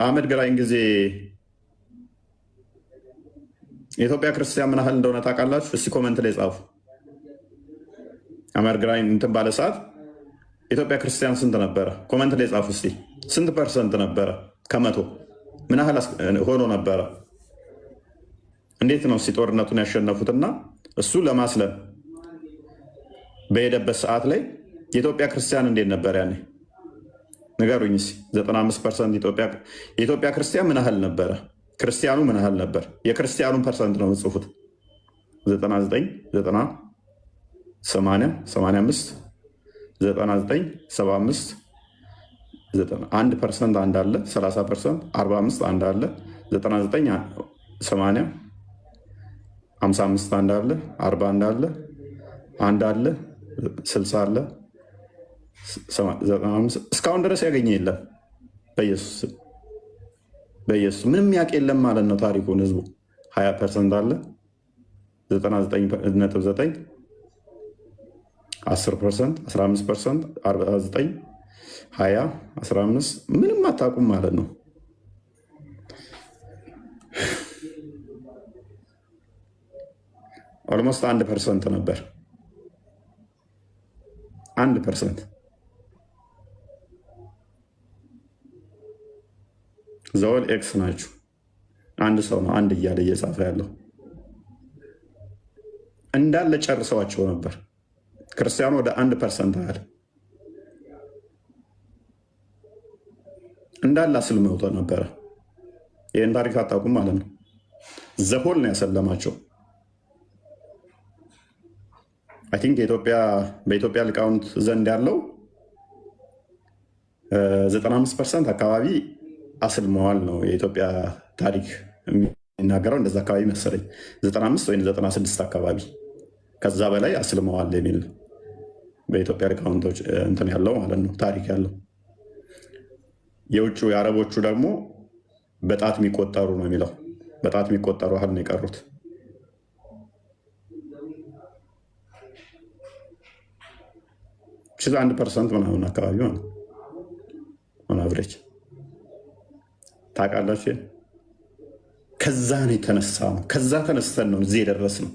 አህመድ ግራኝ ጊዜ የኢትዮጵያ ክርስቲያን ምን ያህል እንደሆነ ታውቃላችሁ? እስቲ comment ላይ ጻፉ። አህመድ ግራኝ እንትን ባለ ሰዓት ኢትዮጵያ ክርስቲያን ስንት ነበረ? Comment ላይ ጻፉ እስቲ። ስንት percent ነበረ? ከመቶ ምን ያህል ሆኖ ነበረ? እንዴት ነው እስቲ ጦርነቱን ያሸነፉትና እሱ ለማስለም በሄደበት ሰዓት ላይ የኢትዮጵያ ክርስቲያን እንዴት ነበር ያኔ? ንገሩኝ እስኪ። 95% የኢትዮጵያ ክርስቲያን ምን ያህል ነበረ? ክርስቲያኑ ምን ያህል ነበር? የክርስቲያኑን percent ነው የምጽፉት። 99፣ 90፣ 80፣ 85፣ 99፣ 75፣ 1% አንድ አለ፣ 30%፣ 45 አንድ አለ፣ 99፣ 80፣ 55 አንድ አለ፣ 40 አንድ አለ፣ አንድ አለ፣ 60 አለ፣ 95። እስካሁን ድረስ ያገኘ የለም። በኢየሱስ በኢየሱስ ምንም ያውቅ የለም ማለት ነው ታሪኩን። ህዝቡ 20% አለ፣ 99.9፣ 10%፣ 15%፣ 49፣ 20፣ 15። ምንም አታውቁም ማለት ነው። Almost 1% ነበር። 1% ዘወል X ናችሁ። አንድ ሰው ነው አንድ እያለ እየጻፈ ያለው። እንዳለ ጨርሰዋቸው ነበር። ክርስቲያኑ ወደ 1% አለ እንዳለ አስልመውተ ነበረ። ይህን ታሪክ አታውቁም ማለት ነው። The whole ነው ያሰለማቸው። I think በኢትዮጵያ ሊቃውንት ዘንድ ያለው 95% አካባቢ አስልመዋል ነው የኢትዮጵያ ታሪክ የሚናገረው። እንደዛ አካባቢ መሰለኝ፣ 95 ወይም 96 አካባቢ፣ ከዛ በላይ አስልመዋል የሚል ነው በኢትዮጵያ ሊቃውንቶች እንትን ያለው ማለት ነው ታሪክ ያለው። የውጭ የአረቦቹ ደግሞ በጣት የሚቆጠሩ ነው የሚለው። በጣት የሚቆጠሩ ያህል ነው የቀሩት። 1% ምናምን አካባቢ ማለት ነው on average፣ ታውቃላችሁ። ከዛ ነው የተነሳ ነው። ከዛ ተነስተን ነው እዚህ የደረስነው።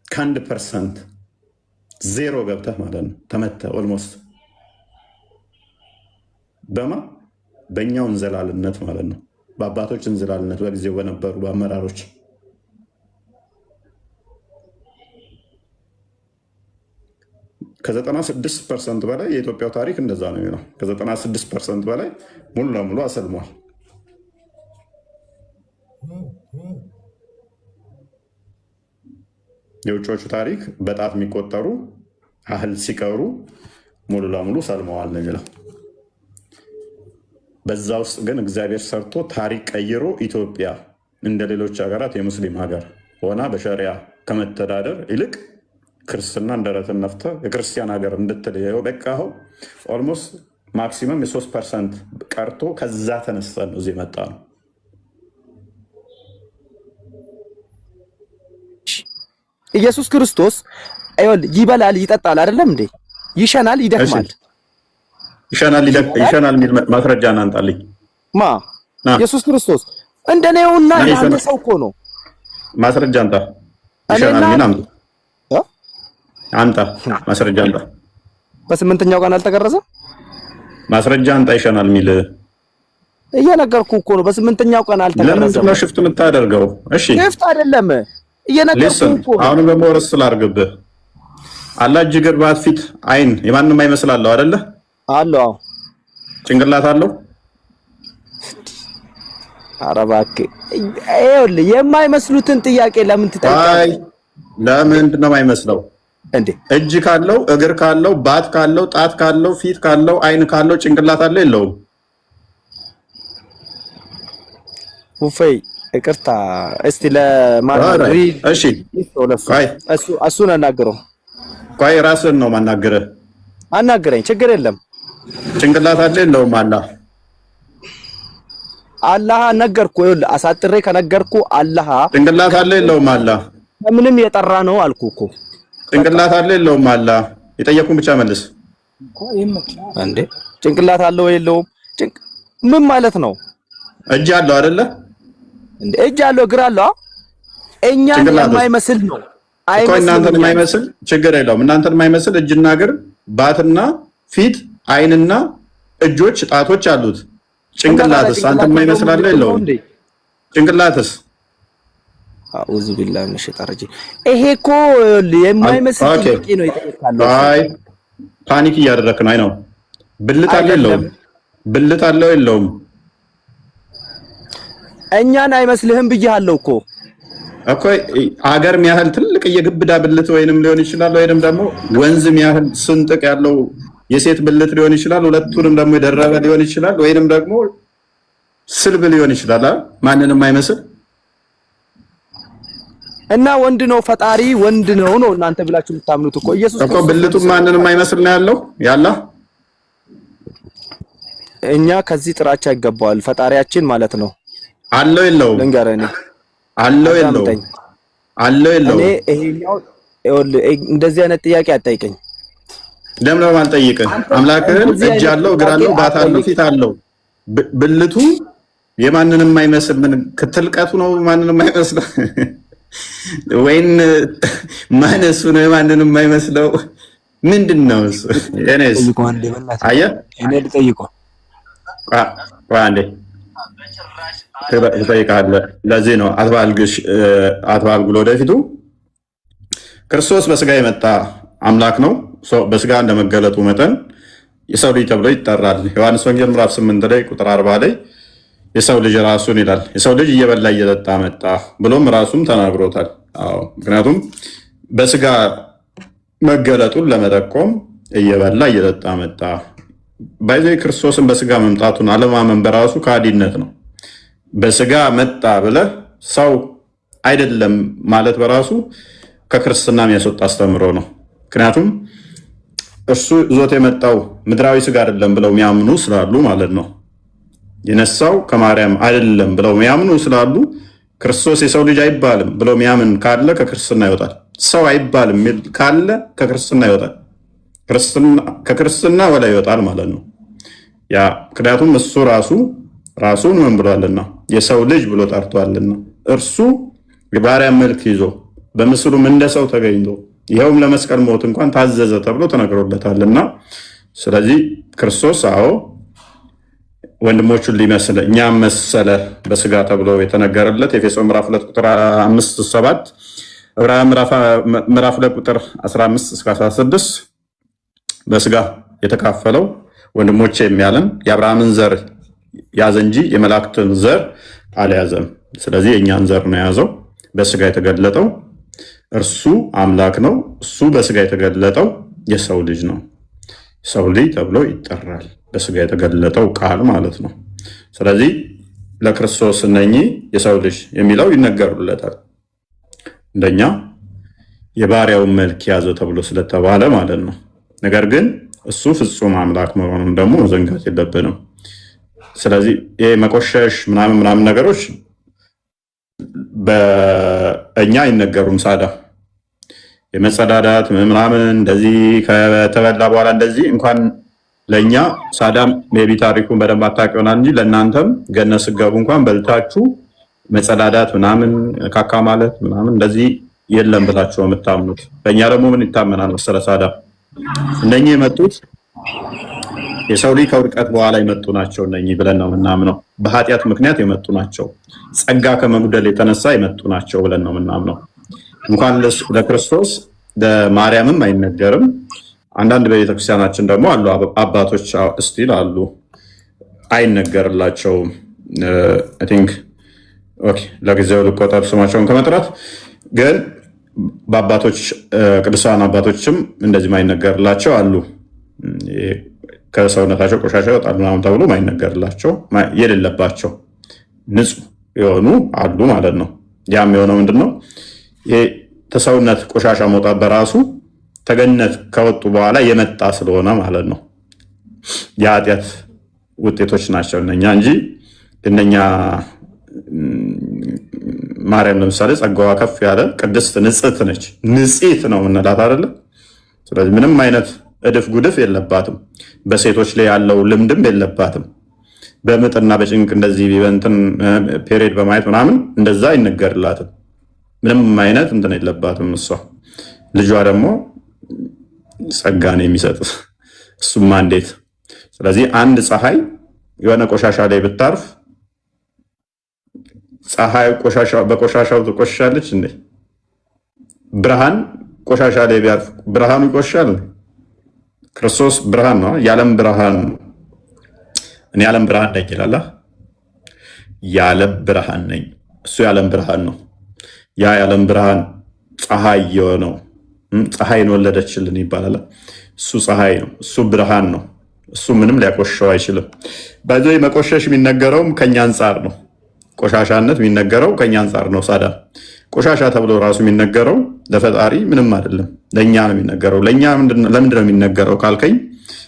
ከ1% ዜሮ ገብተህ ማለት ነው ተመተህ almost በማ በእኛው እንዝላልነት ማለት ነው፣ በአባቶች እንዝላልነት፣ በጊዜው በነበሩ በአመራሮች። ከ96% በላይ የኢትዮጵያው ታሪክ እንደዛ ነው የሚለው። ከ96% በላይ ሙሉ ለሙሉ አሰልሟል። የውጮቹ ታሪክ በጣት የሚቆጠሩ ያህል ሲቀሩ ሙሉ ለሙሉ ሰልመዋል ነው የሚለው። በዛ ውስጥ ግን እግዚአብሔር ሰርቶ ታሪክ ቀይሮ ኢትዮጵያ እንደ ሌሎች ሀገራት የሙስሊም ሀገር ሆና በሸሪያ ከመተዳደር ይልቅ ክርስትና ደረትን ነፍተህ የክርስቲያን ሀገር እንድትል በቃኸው። Almost maximum የ3% ቀርቶ ከዛ ተነስተን ነው እዚህ የመጣ ነው። ኢየሱስ ክርስቶስ ይኸውልህ ይበላል፣ ይጠጣል፣ አይደለም እንዴ? ይሸናል፣ ይደክማል። ይሸናል ይሸናል የሚል ማስረጃ እናንጣልኝ። ማ? ኢየሱስ ክርስቶስ እንደኔውና አንድ ሰው እኮ ነው። ማስረጃ አምጣ። ይሸናል የሚል አምጣ። አምጣ ማስረጃ አምጣ። በስምንተኛው ቀን አልተገረዘም? ማስረጃ አምጣ። ይሸናል የሚል። እየነገርኩ እኮ ነው። በስምንተኛው ቀን አልተገረዘም። ለምንድን ነው shift የምታደርገው? እሺ። Shift አይደለም፣ እየነገርኩ እኮ ነው። አሁንም ደግሞ ርስ ላድርግብህ። አላህ እጅ፣ እግር፣ ባት፣ ፊት፣ አይን የማንም አይመስላለሁ አይደለ? አለው። አዎ። ጭንቅላት አለው። ኧረ እባክህ፣ ይኸውልህ የማይመስሉትን ጥያቄ ለምን ትጠይቃለህ? ለምንድን ነው የማይመስለው? እንዴ? እጅ ካለው፣ እግር ካለው፣ ባት ካለው፣ ጣት ካለው፣ ፊት ካለው፣ አይን ካለው ጭንቅላት አለው የለውም? ውፈይ ይቅርታ፣ እስቲ ለማን እሺ፣ ቆይ። እሱን አናግረው። ቆይ፣ ራስህን ነው ማናግርህ። አናግረኝ፣ ችግር የለም። ጭንቅላት አለ የለውም? አላህ። አላህ ነገርኩ፣ ይኸውልህ አሳጥሬ ከነገርኩ አላህ ጭንቅላት አለ የለውም? አላህ። ከምንም የጠራ ነው አልኩ እኮ። ጭንቅላት አለ የለውም? አላህ፣ የጠየኩህን ብቻ መልስ። እንዴ፣ ጭንቅላት አለው የለውም? ምን ማለት ነው? እጅ አለው አይደለ? እንደ እጅ አለው፣ እግር አለው። እኛን ጭንቅላትስ? የማይመስል ነው። እኮ አይመስልም እናንተን እኛን። የማይመስል ችግር የለውም። እናንተን የማይመስል እጅና እግር፣ ባትና ፊት፣ አይንና እጆች፣ ጣቶች አሉት። ጭንቅላትስ አንተ የማይመስል አለው የለውም? ጭንቅላትስ? أعوذ بالله من الشيطان الرجيم። ይሄ እኮ የማይመስል ጥያቄ ነው የጠየካለው። አይ፣ panic እያደረክ ነው። አይ ነው፣ ብልት አለው የለውም? ብልት አለው የለውም? እኛን አይመስልህም ብዬሃለሁ እኮ። እኮ አገር ያህል ትልቅ የግብዳ ብልት ወይንም ሊሆን ይችላል፣ ወይንም ደግሞ ወንዝ ያህል ስንጥቅ ያለው የሴት ብልት ሊሆን ይችላል። ሁለቱንም ደግሞ የደረበ ሊሆን ይችላል፣ ወይንም ደግሞ ስልብ ሊሆን ይችላል። ማንንም አይመስል። እና ወንድ ነው፣ ፈጣሪ ወንድ ነው ነው እናንተ ብላችሁ የምታምኑት እኮ፣ ኢየሱስ እኮ ብልቱ ማንንም አይመስል ነው ያለው ያላ። እኛ ከዚህ ጥራቻ ይገባዋል ፈጣሪያችን ማለት ነው። አለው የለውም? ልንገርህ፣ እኔ አለው የለውም? አለው የለውም? እኔ ይሄኛው ይኸውልህ፣ እንደዚህ አይነት ጥያቄ አትጠይቀኝ። ለምን ነው የማልጠይቅህ? አምላክህን እጅ አለው፣ እግር አለው፣ ባት አለው፣ ፊት አለው። ብልቱ የማንንም አይመስል፣ ምን ክትልቀቱ ነው ማንንም አይመስለው ወይን ማነሱ ነው የማንንም አይመስለው? ምንድን ነው እሱ? እኔስ አየህ፣ እኔ ልጠይቀው። አንዴ ትጠይቃለህ። ለዚህ ነው አትባልግሽ አትባልጉ። ወደፊቱ ክርስቶስ በስጋ የመጣ አምላክ ነው። በስጋ እንደመገለጡ መጠን የሰው ልጅ ተብሎ ይጠራል። ዮሐንስ ወንጌል ምዕራፍ 8 ላይ ቁጥር 40 ላይ የሰው ልጅ ራሱን ይላል። የሰው ልጅ እየበላ እየጠጣ መጣ ብሎም ራሱም ተናግሮታል። አዎ፣ ምክንያቱም በስጋ መገለጡን ለመጠቆም እየበላ እየጠጣ መጣ። By the way፣ ክርስቶስን በስጋ መምጣቱን አለማመን በራሱ ከሃዲነት ነው። በስጋ መጣ ብለህ ሰው አይደለም ማለት በራሱ ከክርስትና የሚያስወጣ አስተምሮ ነው። ምክንያቱም እርሱ ይዞት የመጣው ምድራዊ ስጋ አይደለም ብለው የሚያምኑ ስላሉ ማለት ነው። የነሳው ከማርያም አይደለም ብለው የሚያምኑ ስላሉ፣ ክርስቶስ የሰው ልጅ አይባልም ብለው የሚያምን ካለ ከክርስትና ይወጣል። ሰው አይባልም የሚል ካለ ከክርስትና ይወጣል። ከክርስትና ወላይ ይወጣል ማለት ነው። ያ ምክንያቱም እሱ ራሱ ራሱን ምን ብሏልና? የሰው ልጅ ብሎ ጠርቷልና፣ እርሱ የባሪያ መልክ ይዞ በምስሉም እንደ ሰው ተገኝቶ ይኸውም ለመስቀል ሞት እንኳን ታዘዘ ተብሎ ተነግሮለታልና። ስለዚህ ክርስቶስ አዎ ወንድሞቹን ሊመስል እኛም መሰለ በስጋ ተብሎ የተነገረለት ኤፌሶን ምዕራፍ 2 ቁጥር 5 7፣ ዕብራውያን ምዕራፍ 2 ቁጥር 15 እስከ 16 በስጋ የተካፈለው፣ ወንድሞቼ የሚያለን የአብርሃምን ዘር ያዘ እንጂ የመላእክትን ዘር አልያዘም። ስለዚህ የእኛን ዘር ነው የያዘው። በስጋ የተገለጠው እርሱ አምላክ ነው። እሱ በስጋ የተገለጠው የሰው ልጅ ነው። ሰው ልጅ ተብሎ ይጠራል። በስጋ የተገለጠው ቃል ማለት ነው። ስለዚህ ለክርስቶስ እነኚህ የሰው ልጅ የሚለው ይነገሩለታል። እንደኛ የባሪያውን መልክ ያዘ ተብሎ ስለተባለ ማለት ነው። ነገር ግን እሱ ፍጹም አምላክ መሆኑን ደግሞ መዘንጋት የለብንም። ስለዚህ ይሄ መቆሸሽ ምናምን ምናምን ነገሮች በእኛ አይነገሩም። ሳዳ፣ የመጸዳዳት ምናምን እንደዚህ ከተበላ በኋላ እንደዚህ እንኳን ለእኛ ሳዳም maybe ታሪኩን በደንብ አታውቅ ይሆናል እንጂ ለእናንተም ገነት ስትገቡ እንኳን በልታችሁ መጸዳዳት ምናምን ካካ ማለት ምናምን እንደዚህ የለም ብላችሁ ነው የምታምኑት። በእኛ ደግሞ ምን ይታመናል መሰለ ሳዳ? እነኚህ የመጡት የሰው ልጅ ከውድቀት በኋላ የመጡ ናቸው እነኚህ ብለን ነው የምናምነው። በኃጢአት ምክንያት የመጡ ናቸው። ጸጋ ከመጉደል የተነሳ የመጡ ናቸው ብለን ነው የምናምነው። እንኳን ለክርስቶስ ለማርያምም አይነገርም። አንዳንድ በቤተክርስቲያናችን ደግሞ አሉ አባቶች፣ still አሉ፣ አይነገርላቸውም። I think okay፣ ለጊዜው ልቆጠብ ስማቸውን ከመጥራት። ግን በአባቶች፣ ቅዱሳን አባቶችም እንደዚህ ማይነገርላቸው አሉ። ከሰውነታቸው ቆሻሻ ይወጣል ምናምን ተብሎ ማይነገርላቸው፣ የሌለባቸው፣ ንጹህ የሆኑ አሉ ማለት ነው። ያም የሆነው ምንድን ነው? ተሰውነት ቆሻሻ መውጣት በራሱ ተገነት ከወጡ በኋላ የመጣ ስለሆነ ማለት ነው። የኃጢአት ውጤቶች ናቸው እነኛ እንጂ እነኛ ማርያም ለምሳሌ ጸጋዋ ከፍ ያለ ቅድስት ንጽሕት ነች። ንጽሕት ነው የምንላት አይደለ? ስለዚህ ምንም አይነት እድፍ ጉድፍ የለባትም። በሴቶች ላይ ያለው ልምድም የለባትም። በምጥና በጭንቅ እንደዚህ በእንትን period በማየት ምናምን እንደዛ አይነገርላትም። ምንም አይነት እንትን የለባትም እሷ። ልጇ ደግሞ ጸጋን የሚሰጥ እሱማ እንዴት! ስለዚህ አንድ ፀሐይ የሆነ ቆሻሻ ላይ ብታርፍ ፀሐይ በቆሻሻው ትቆሽሻለች እንዴ? ብርሃን ቆሻሻ ላይ ቢያርፍ ብርሃኑ ይቆሽሻል? ክርስቶስ ብርሃን ነው፣ የዓለም ብርሃን ነው። እኔ የዓለም ብርሃን ነኝ ይላል። የዓለም ብርሃን ነኝ። እሱ የዓለም ብርሃን ነው። ያ የዓለም ብርሃን ፀሐይ የሆነው፣ ፀሐይን ወለደችልን ይባላል። እሱ ፀሐይ ነው። እሱ ብርሃን ነው። እሱ ምንም ሊያቆሽሸው አይችልም። By the way መቆሸሽ የሚነገረውም ከኛ አንጻር ነው። ቆሻሻነት የሚነገረው ከኛ አንጻር ነው። ሳዳ ቆሻሻ ተብሎ ራሱ የሚነገረው ለፈጣሪ ምንም አይደለም፣ ለእኛ ነው የሚነገረው። ለእኛ ለምንድን ነው የሚነገረው ካልከኝ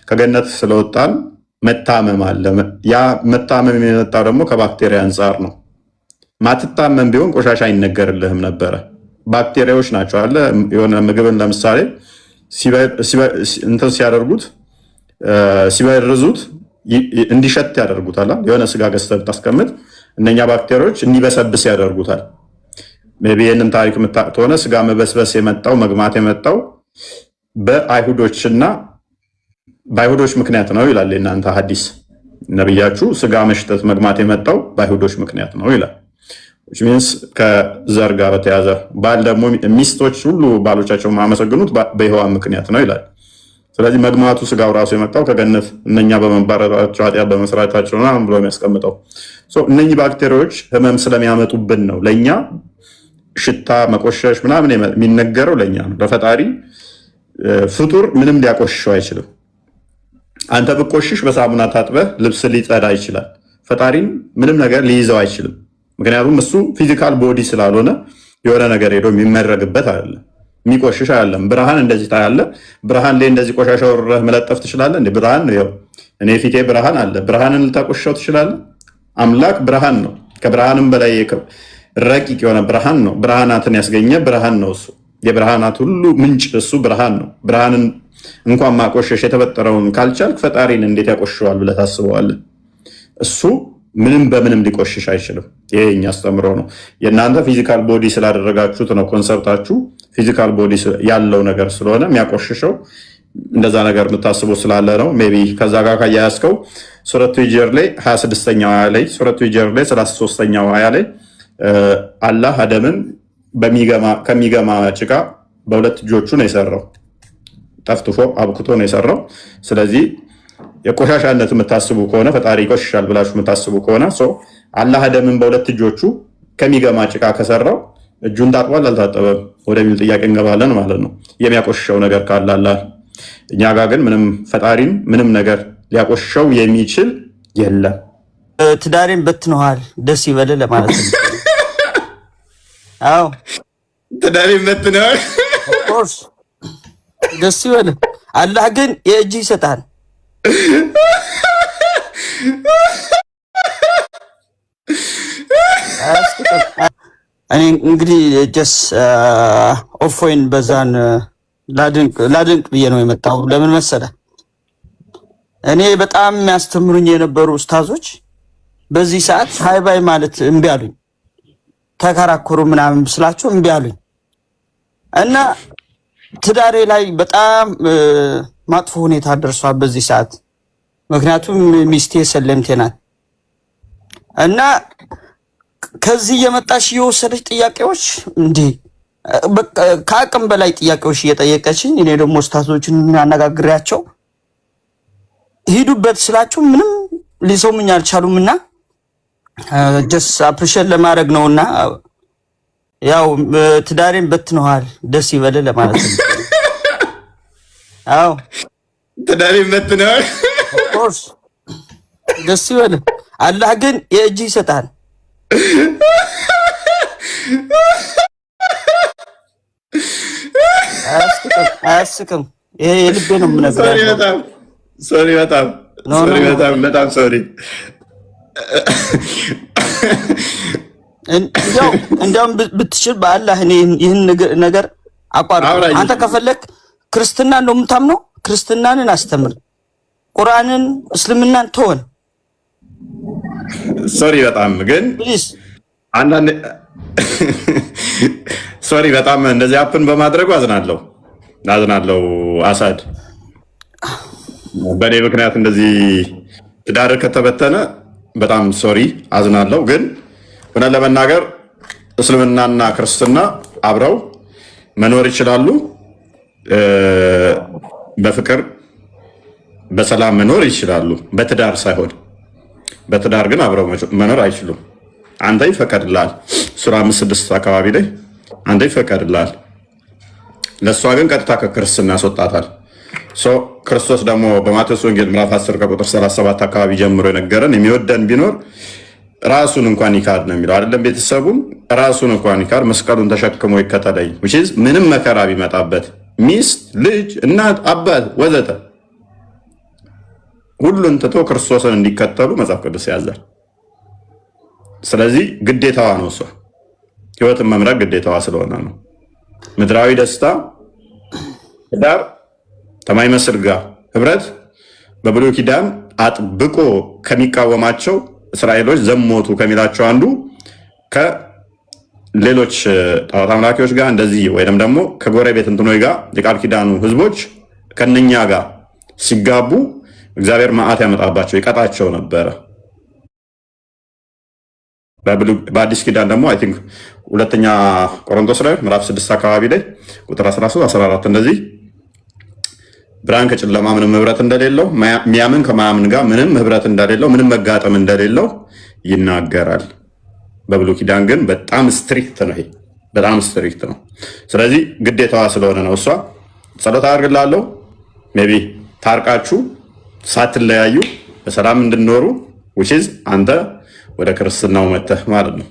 ከገነት ስለወጣን መታመም አለ። ያ መታመም የመጣው ደግሞ ከባክቴሪያ አንጻር ነው። ማትታመም ቢሆን ቆሻሻ አይነገርልህም ነበረ። ባክቴሪያዎች ናቸው አለ፣ የሆነ ምግብን ለምሳሌ እንትን ሲያደርጉት፣ ሲበርዙት እንዲሸት ያደርጉታል። የሆነ ስጋ ገዝተህ ብታስቀምጥ እነኛ ባክቴሪያዎች እንዲበሰብስ ያደርጉታል። Maybe ይህንን ታሪክ የምታውቅ ከሆነ ስጋ መበስበስ የመጣው፣ መግማት የመጣው በአይሁዶችና በአይሁዶች ምክንያት ነው ይላል የእናንተ ሐዲስ። ነብያችሁ ስጋ መሽተት መግማት የመጣው በአይሁዶች ምክንያት ነው ይላል። Means ከዘር ጋር በተያዘ ባል ደግሞ ሚስቶች ሁሉ ባሎቻቸው የማያመሰግኑት በሔዋን ምክንያት ነው ይላል። ስለዚህ መግማቱ ስጋው ራሱ የመጣው ከገነት እነኛ በመባረራቸው፣ ኃጢአት በመስራታቸው ነው ብሎ የሚያስቀምጠው። እነኚህ ባክቴሪያዎች ህመም ስለሚያመጡብን ነው ለእኛ ሽታ መቆሸሽ ምናምን የሚነገረው ለእኛ ነው። ለፈጣሪ ፍጡር ምንም ሊያቆሽሸው አይችልም። አንተ ብቆሽሽ በሳሙና ታጥበህ ልብስ ሊጸዳ ይችላል። ፈጣሪን ምንም ነገር ሊይዘው አይችልም። ምክንያቱም እሱ physical body ስላልሆነ የሆነ ነገር ሄዶ የሚመረግበት አይደለም፣ የሚቆሽሽ አይደለም። ብርሃን እንደዚህ ታያለህ። ብርሃን ላይ እንደዚህ ቆሻሻ ወርረህ መለጠፍ ትችላለህ? እንደ ብርሃን ነው። ይኸው እኔ ፊቴ ብርሃን አለ። ብርሃንን ልታቆሽሸው ትችላለህ? አምላክ ብርሃን ነው። ከብርሃንም በላይ ረቂቅ የሆነ ብርሃን ነው። ብርሃናትን ያስገኘ ብርሃን ነው እሱ። የብርሃናት ሁሉ ምንጭ እሱ ብርሃን ነው። ብርሃንን እንኳን ማቆሸሽ የተፈጠረውን ካልቻልክ ፈጣሪን እንዴት ያቆሽሸዋል ብለህ ታስበዋለህ? እሱ ምንም በምንም ሊቆሽሽ አይችልም። ይሄ የኛ አስተምሮ ነው። የእናንተ physical body ስላደረጋችሁት ነው። Concept ኣችሁ physical body ያለው ነገር ስለሆነ የሚያቆሽሸው እንደዛ ነገር የምታስቡ ስላለ ነው። Maybe ከዛ ጋር ካያያዝከው ሱረቱ ሂጅር ላይ 26ኛው አያ ላይ፣ ሱረቱ ሂጅር ላይ 33ኛው አያ ላይ አላህ አደምን ከሚገማ ጭቃ በሁለት እጆቹ ነው የሰራው። ጠፍጥፎ አብኩቶ ነው የሰራው። ስለዚህ የቆሻሻነት የምታስቡ ከሆነ፣ ፈጣሪ ይቆሽሻል ብላችሁ የምታስቡ ከሆነ፣ አላህ አደምን በሁለት እጆቹ ከሚገማ ጭቃ ከሰራው እጁን ታጥቧል አልታጠበም ወደሚል ጥያቄ እንገባለን ማለት ነው። የሚያቆሽሸው ነገር ካለ አላህ። እኛ ጋር ግን ምንም ፈጣሪን ምንም ነገር ሊያቆሽሸው የሚችል የለም። ትዳሬን በትነዋል፣ ደስ ይበልህ ለማለት ነው። አዎ። ትዳሬን በትነዋል። Of course፣ ደስ ይበልህ። አላህ ግን የእጅ ይሰጣል። እኔ እንግዲህ just ኦፎይን በዛን ላድንቅ ብዬ ነው የመጣው። ለምን መሰለ፣ እኔ በጣም የሚያስተምሩኝ የነበሩ ኡስታዞች በዚህ ሰዓት ሀይ ባይ ማለት እምቢ አሉኝ። ተከራከሩ ምናምን ስላቸው እምቢ አሉኝ እና ትዳሬ ላይ በጣም መጥፎ ሁኔታ ደርሷል በዚህ ሰዓት። ምክንያቱም ሚስቴ ሰለምቴ ናት እና ከዚህ እየመጣች እየወሰደች ጥያቄዎች እንዲህ ከአቅም በላይ ጥያቄዎች እየጠየቀችኝ፣ እኔ ደግሞ ኡስታዞችን አነጋግሬያቸው ሂዱበት ስላቸው ምንም ሊሰሙኝ አልቻሉም። እና just appreciate ለማድረግ ነውና ያው ትዳሬን በትነዋል፣ ደስ ይበልህ ለማለት ነው። አዎ። ትዳሬን በትነዋል። Of course፣ ደስ ይበልህ። አላህ ግን የእጅ ይሰጣል። አያስቅም። ይሄ የልቤ ነው የምነግርህ። በጣም sorry፣ በጣም sorry፣ በጣም በጣም sorry። እንዲያውም ብትችል በአላህ እኔ ይህን ነገር አቋርጥ። አንተ ከፈለክ ክርስትና ነው የምታምነው፣ ክርስትናንን አስተምር፣ ቁርአንን እስልምናን ተወን። Sorry በጣም ግን Please. አንዳንድ sorry በጣም እንደዚህ happen በማድረጉ አዝናለሁ፣ አዝናለሁ። አሳድ፣ በእኔ ምክንያት እንደዚህ ትዳር ከተበተነ በጣም sorry፣ አዝናለሁ። ግን እውነት ለመናገር እስልምናና ክርስትና አብረው መኖር ይችላሉ። በፍቅር በሰላም መኖር ይችላሉ፣ በትዳር ሳይሆን። በትዳር ግን አብረው መኖር አይችሉም። አንተ ይፈቀድልሃል። ሱራ 5:6 አካባቢ ላይ አንተ ይፈቀድልሃል። ለእሷ ግን ቀጥታ ከክርስትና ያስወጣታል። So ክርስቶስ ደግሞ በማቴዎስ ወንጌል ምዕራፍ 10 ከቁጥር 37 አካባቢ ጀምሮ የነገረን የሚወደን ቢኖር ራሱን እንኳን ይካድ ነው የሚለው፣ አይደለም ቤተሰቡን፣ ራሱን እንኳን ይካድ መስቀሉን ተሸክሞ ይከተለኝ። Which is ምንም መከራ ቢመጣበት ሚስት፣ ልጅ፣ እናት፣ አባት ወዘተ ሁሉን ትቶ ክርስቶስን እንዲከተሉ መጽሐፍ ቅዱስ ያዛል። ስለዚህ ግዴታዋ ነው፣ እሷ ህይወትን መምረጥ ግዴታዋ ስለሆነ ነው። ምድራዊ ደስታ፣ ትዳር፣ ከማይመስል ጋር ህብረት በብሉይ ኪዳን አጥብቆ ከሚቃወማቸው፣ እስራኤሎች ዘሞቱ ከሚላቸው አንዱ ከሌሎች ጣዖት አምላኪዎች ጋር እንደዚህ ወይም ደግሞ ከጎረቤት እንትኖች ጋር፣ የቃል ኪዳኑ ህዝቦች ከነኛ ጋር ሲጋቡ እግዚአብሔር መዓት ያመጣባቸው፣ ይቀጣቸው ነበረ። በአዲስ ኪዳን ደግሞ I think ሁለተኛ ቆሮንቶስ ላይ ምዕራፍ 6 አካባቢ ላይ ቁጥር 13፣ 14 እንደዚህ ብርሃን ከጨለማ ምንም ህብረት እንደሌለው፣ ሚያምን ከማያምን ጋር ምንም ህብረት እንደሌለው፣ ምንም መጋጠም እንደሌለው ይናገራል። በብሉይ ኪዳን ግን በጣም strict ነው። ይሄ በጣም strict ነው። ስለዚህ ግዴታዋ ስለሆነ ነው። እሷ ጸሎት አደርግላለሁ፣ maybe ታርቃችሁ ሳትለያዩ በሰላም እንድኖሩ፣ which is አንተ ወደ ክርስትናው መተህ ማለት ነው።